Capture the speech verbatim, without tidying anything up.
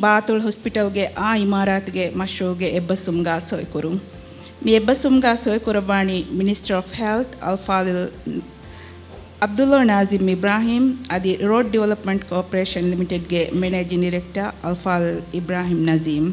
ބާތުލް ހޮސްޕިޓަލްގެ އާ އިމާރާތުގެ މަޝްރޫޢުގެ އެއްބަސްވުމުގާ ސޮއިކުރުން. މި އެއްބަސްވުމުގާ ސޮއިކުރައްވާނީ މިނިސްޓަރ އޮފް ހެލްތް އަލްފާޟިލް ޢަބްދުﷲ ނާޒިމް އިބްރާހީމް އަދި ރޯޑް ޑިވެލޮޕްމަންޓް ކޯޕަރޭޝަން ލިމިޓެޑްގެ މެނޭޖިން ޑިރެކްޓަރ އަލްފާޟިލް އިބްރާހީމް ނަޒީމް.